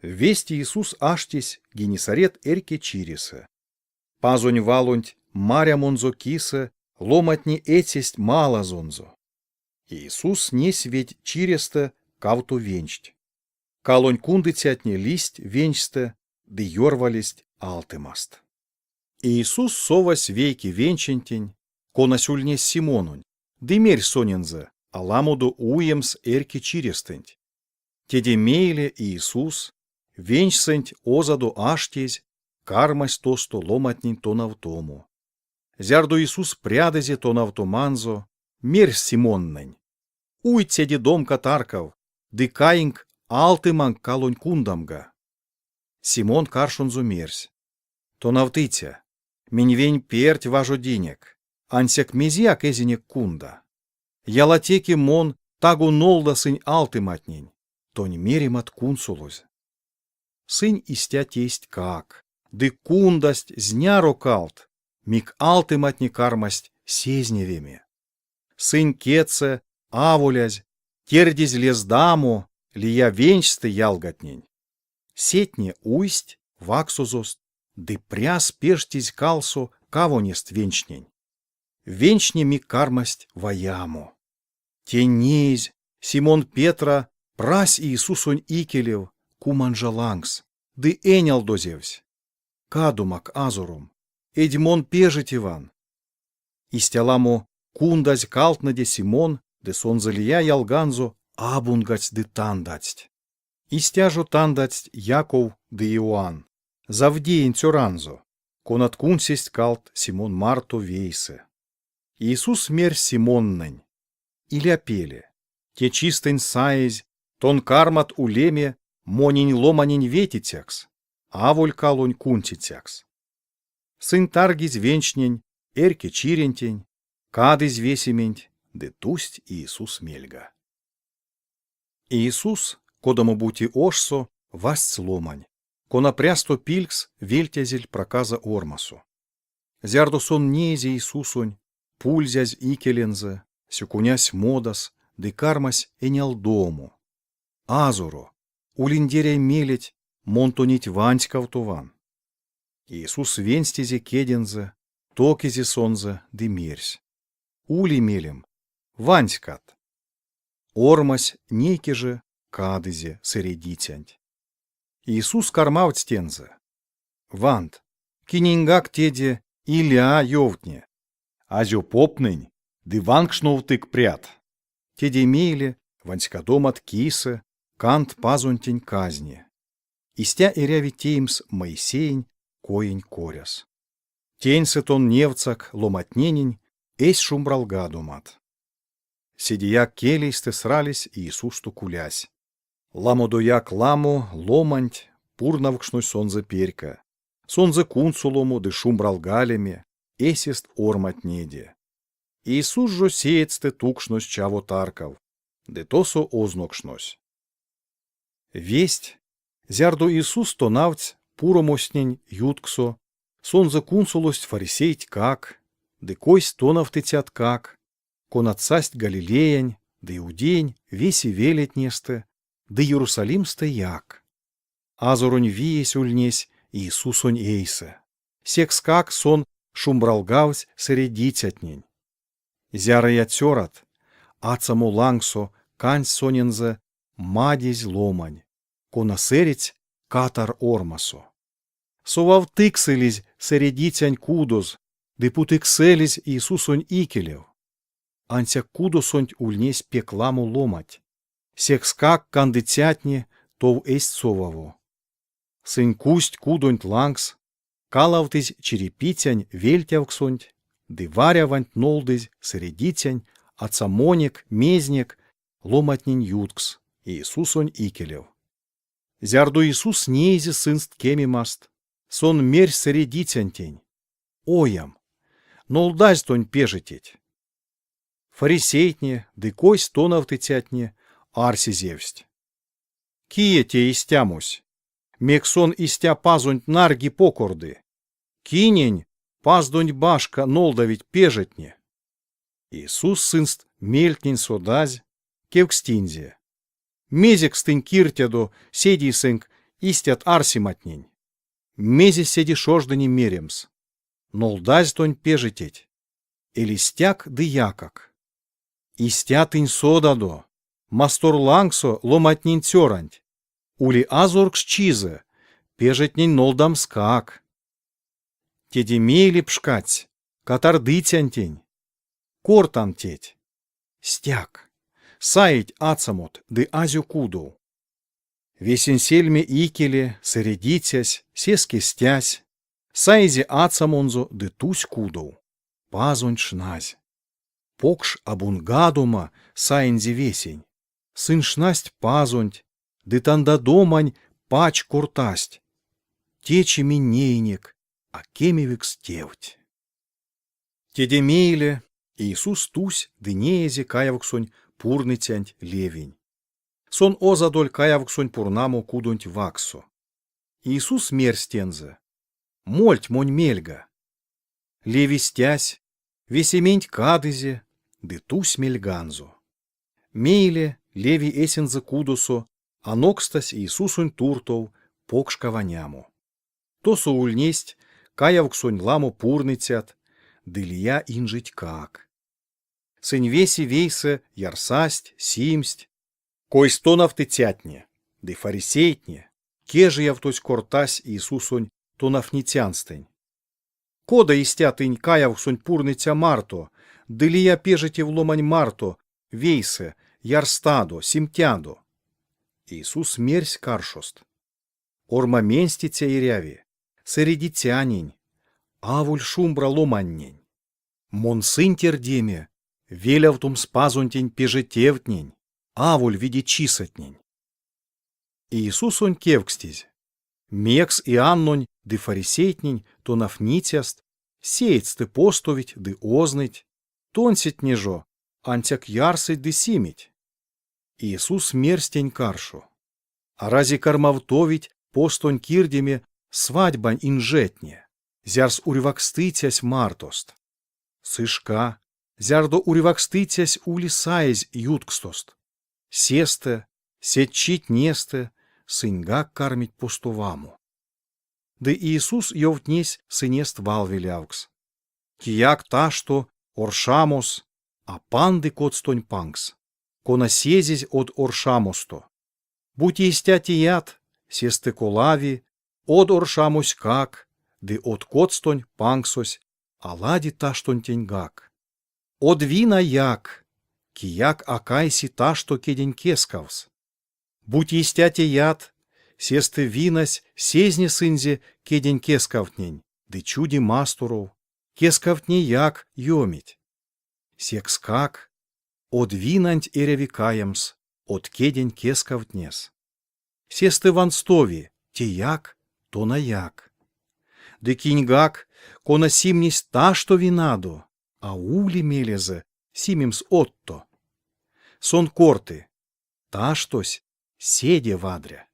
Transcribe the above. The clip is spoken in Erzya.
Весть Иисус аштесь Геннисарет эрьке чиресэ. Пазонь валонть марямонзо кисэ ломантне эцесть малазонзо. Иисус несь ведь чирестэ кавто венчть. Калонь кундыцятне лиссть венчстэ ды ёрвалесть алтымаст. Иисус совась вейке венчентень, конась ульнесь Симононь, ды мерсь сонензэ аламодо уемс эрьке чирестэнть. Теде мейле Иисус, венчсэнть озадо аштезь, кармась тосто ломантнень тонавтомо. Зярдо Иисус прядызе тонавтоманзо, мерсь Симоннэнь: Уйть седе домка таркав ды каинк алтыманк калонь кундамга. Симон каршонзо мерсь: Тонавтыця, минь вень перть важодинек, ансяк мезеяк эзинек кунда. Ялатеке мон таго нолдасынь алтыматнень, тонь меремат кунсолозь. Сынь истя тейстькак, ды кундасть зняро калт, мик алтыматне кармасть сезневеме. Сынь кедьсэ, аволязь, тердизь лездамо лия венчстэ ялгатнень. Сетне уйсть ваксозост ды пряс пештизь калсо кавонест венчтнень. Венчтне мик кармасть ваямо. Тень неезь, Симон Петра прась Иисусонь икелев куманжа лангс ды энялдозевсь: Кадомак, Азором, эдь мон пежетеван. Истя ламо кундазь калтнэде Симон ды сонзэ лия ялганзо абунгадсть ды тандадсть. Истя жо тандадсть Яков ды Иоанн, Завдеень цёранзо, конат кундсесть калт Симон марто вейсэ. Иисус мерсь Симоннэнь: Иля пеле, те чистэнть саезь тон кармат улеме монень ломанень ветицякс, аволь калонь кундсицякс. Сынь таргизь венчтнень эрьке чирентень, кадызь весементь ды тусть Иисус мельга. Иисус кодамо-бути ошсо вастсь ломань, кона прясто пильгс вельтязель проказа ормасо. Зярдо сон неизе Иисусонь, пульзязь икелензэ, сюконясь модас ды кармась энялдомо: Азоро, улиндеряй мелеть, мон тонеть ванськавтован. Иисус венстизе кедензэ, токизе сонзэ ды мерсь: Ули мелем, ванськат. Ормась нейке же кадызе сэредицянть. Иисус кармавтсь тензэ: Вант, киненьгак теде иля ёвтне. Азё попнэнь ды ванкшновтык прят. Теде мейле ванськадомат кисэ кандт Пазонтень казне. Истя эряви теемс Моисеень коень коряс. Теньсэ тон невтсак ломатненень эсь шумбралгадомат. Седеяк келейстэ сралесь Иисусто кулясь. Ламодояк ламо ломанть пурнавкшность сонзэ перька, сонзэ кунсоломо ды шумбралгалеме эсест орматнеде. Иисус жо сеедьстэ тукшнось чаво таркав, ды тосо ознокшнось. Весть, зярдо Иисус тонавтсь пуромозтнень ютксо, сонзэ кунсолость фарисейтькак ды койс тонавтыцяткак, конат састь Галилеянь ды Иудеянь весе велетнестэ ды Иерусалимстэяк. Азоронь виесь ульнесь Иисусонь эйсэ. Секскак сон шумбралгавтсь сэредицятнень. Зярыя цёрат ацамо лангсо кандсть сонензэ мадезь ломань, кона сэредсь катар ормасо. Совавтыксэлизь сэредицянь кудос ды путыксэлизь Иисусонь икелев. Ансяк кудосонть ульнесть пек ламо ломанть, секскак кандыцятне тов эзть соваво. Сынь кузсть кудонть лангс, калавтызь черепицянь вельтявксонть ды варяванть нолдызь сэредицянь ацамонек, мезнек ломантнень юткс Иисусонь икелев. Зярдо Иисус неизе сынст кемемаст, Сон мерсь сэредицянтень: Оям, нолдазь тонь пежететь. Фарисейтне ды койс тонавтыцятне арсезевсть: Кие те истямось? Мекс сон истя Пазонть нарьги покорды? Кинень Паздонть башка нолдавить пежетне? Иисус сынст мельтнень содазь, кевкстинзе: Мезекс тынь киртядо седейсэнк Истят арсематнень. Мезе седе шождыне меремс? Нолдазь тонь пежететь. Эли стяк ды якак. Истя тынь содадо, масторлангсо ломатнень цёранть ули азорксчизэ, пежетнень нолдамскак. Теде мейле пшкадсь катардыцянтень. Кортан теть. Стяк, саить ацамот ды азё кудов. Весень сельме икеле сэредицясь сеске стясь, саизе ацамонзо ды тусь кудов, Пазонть шназь. Покш абунгадома саинзе весень. Сынь шнасть Пазонть ды тандадомань пачк кортасть: Течи минь неинек акемевикс тевть. Теде мейле Иисус тусь ды неизе каявксонь пурныцянть Левинь. Сон озадоль каявксонь пурнамо кудонть вакссо. Иисус мерсь тензэ: Мольть монь мельга. Леви стясь, весементь кадызе ды тусь мельганзо. Мейле Леви эсензэ кудосо анокстась Иисусонь туртов покш каванямо. Тосо ульнесть каявксонь ламо пурныцят ды лия инжетькак. Сынь весе вейсэ ярсасть, симсть. Койс тонавтыцятне ды фарисейтне кежиявтозь кортасть Иисусонь тонавтницянстэнь: Кода истя тынь каявксонь пурныця марто ды лия пежетев ломань марто вейсэ ярстадо, симтядо? Иисус мерсь каршост: Ормаменстиця эряви, сэредицянень, аволь шумбра ломаннень. Мон сынь тердеме велявтомс Пазонтень пежетевтнень, аволь видечисэтнень. Иисусонь кевкстизь: Мекс Иоаннонь ды фарисейтнень тонавтницяст сеедьстэ постовить ды озныть, тонсетне жо ансяк ярсыть ды симить? Иисус мерсь тень каршо: Арази кармавтовить постонь кирдеме свадьбань инжетне, зярс урьвакстыцясь мартост? Сы шка, зярдо урьвакстыцясь ули саезь юткстост. Сестэ, сеть читнестэ сыньгак кармить постовамо. Ды Иисус ёвтнесь сынест валвелявкс: Кияк ташто оршамос а панды коцтонь панкс, кона сезезь од оршамосто. Бути истя теят, сестэ колави од оршамоськак ды од коцтонь панксось а лади таштонтеньгак. Од винаяк, кияк а кайси ташто кедень кескавс. Бути истя теят, сестэ винась сезнесынзе кедень кескавтнень ды чуди масторов, кескавтнеяк ёмить. Секскак од винанть эряви каямс од кедень кескавтнес. Сестэ ванстови теяк, тонаяк. Ды киньгак, кона симнесь ташто винадо, а ули мелезэ симемс одто. Сон корты: таштось седе вадря.